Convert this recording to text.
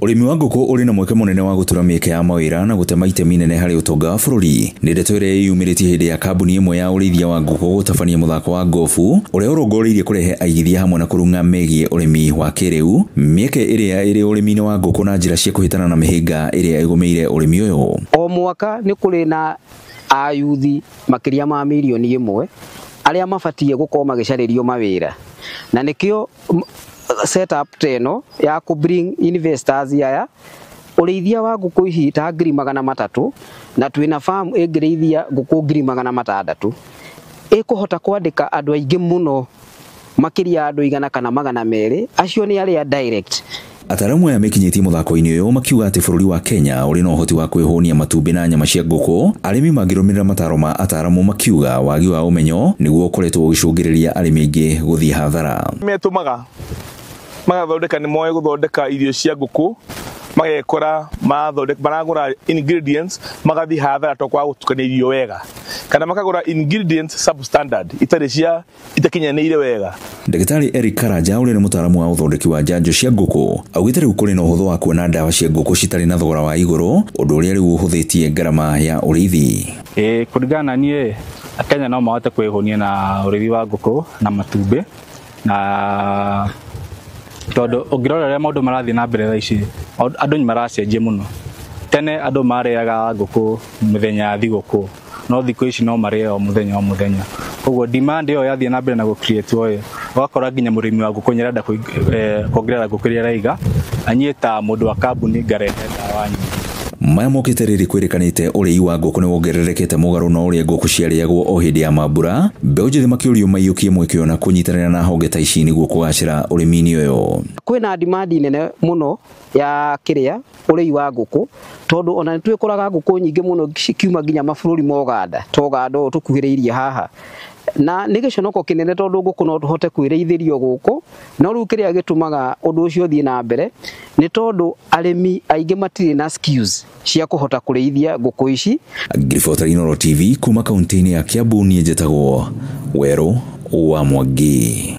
Ũrĩmi wa ngũkũ ũrĩ na mweke mũnene wa gũtura mĩeke ya mawĩra na gũtema itemi inene harĩ ũtonga wa bũrũri. Nĩ ndeto ĩrĩa ĩyumĩrĩtie hĩndĩ ya kambuni ĩmwe ya ũrĩithia wa ngũkũ gũtabania mũthako wa gofu ũrĩa ũrongoreirie kũrehe aigithia hamwe na kũrung'a megiĩ ũrĩmi wa kĩrĩu, mĩeke ĩrĩa ĩrĩ ũrĩmi-inĩ wa ngũkũ na njĩra cia kũhĩtana na mĩhĩnga ĩrĩa ĩgũmĩire ũrĩmi ũyũ. O mwaka nĩ kũrĩ na ayuthi makĩria ma mirioni 1 arĩa mabatiĩ gũkorwo magĩcarĩrio mawĩra, na nĩkĩo setup ta ĩno ya kũ bring investors aya. Ũrĩithia wa ngũkũ ici ta 300,000, na twĩna farm ĩngĩrĩithia ngũkũ 600,000, ĩkũhota kwandĩka andũ aingĩ mũno, makĩria andũ 100 kana 200. Acio nĩ arĩa direct. Ataaramu aya mekinyĩtie mũthako-inĩ ũyũ makiuga atĩ bũrũri wa Kenya ũrĩ na ũhoti wa kwĩhũnia matumbĩ na nyama cia ngũkũ arĩmi mangĩrũmĩrĩra mataro ma ataaramu. Makiuga wagi wa ũmenyo nĩguo ũkoretwo ũgĩcũngĩrĩria arĩmi aingĩ gũthiĩ hathara. Metũmaga magathondeka, nĩ moĩ gũthondeka irio cia ngũkũ, magekora maragũra ingredients magathiĩ hathara to kwaga gũtukania irio wega, kana makagũra ingredients substandard, itarĩ cia itakinyanĩire wega. Ndagĩtarĩ Eric Karanja, ũrĩa nĩ mũtaaramu wa ũthondeki wa njanjo cia ngũkũ, augĩte rĩu kũrĩ na ũhũthũ wa kuona ndawa cia ngũkũ citarĩ na thogora wa igũrũ, ũndũ ũrĩa rĩu ũhũthĩtie ngarama ya ũrĩithi. Ĩĩ, kũringana na niĩ, Kenya no mahote kwĩhũnia na ũrĩithi wa ngũkũ na matumbĩ, na tondũ ũngĩrora ũrĩa maũndũ marathiĩ na mbere thaa ici, andũ nĩ maracenjia mũno. Tene andũ marĩaga ngũkũ mĩthenya ya thigũkũ, no thikũ ici no marĩe o mũthenya o mũthenya. Koguo demand ĩyo yathiĩ na mbere na gũ create ĩ, ũgakora nginya mũrĩmi wa ngũkũ nĩarenda kuongerera ngũkũ iria araiga, na niĩ ta mũndũ wa kambuni ngarehe ndawa nyingĩ. Maya mokĩte rĩrĩ kwĩrĩkanĩte ũrĩi wa ngũkũ nĩ wongererekete mũgarũ na ũrĩa ngũkũ ciarĩagwo o hĩndĩ ya mambura. Mbeũ njĩthĩ makĩũrio maiyũkie mweke ũyũ na kũnyitanĩra na honge ta ici nĩguo kũgacĩra ũrĩmi-inĩ ũyũ. Kwĩna demand nene mũno ya kĩrĩa ũrĩi wa ngũkũ, tondũ ona nĩ twĩkoraga ngũkũ nyingĩ mũno cikiuma nginya mabũrũri ma Ũganda, ta Ũganda ũyũ tũkuhĩrĩirie haha, na nĩ gĩconoko kĩnene tondũ ngũkũ no tũhote kwĩrĩithĩrio gũkũ. No rĩu kĩrĩa gĩtũmaga ũndũ ũcio ũthiĩ na mbere nĩ tondũ arĩmi aingĩ matirĩ na skills cia kũhota kũrĩithia ngũkũ ici. Ngiribota Inooro TV kuma kaunti-inĩ ya Kiambu, niĩ njĩtagwo Werũ wa Mwangi.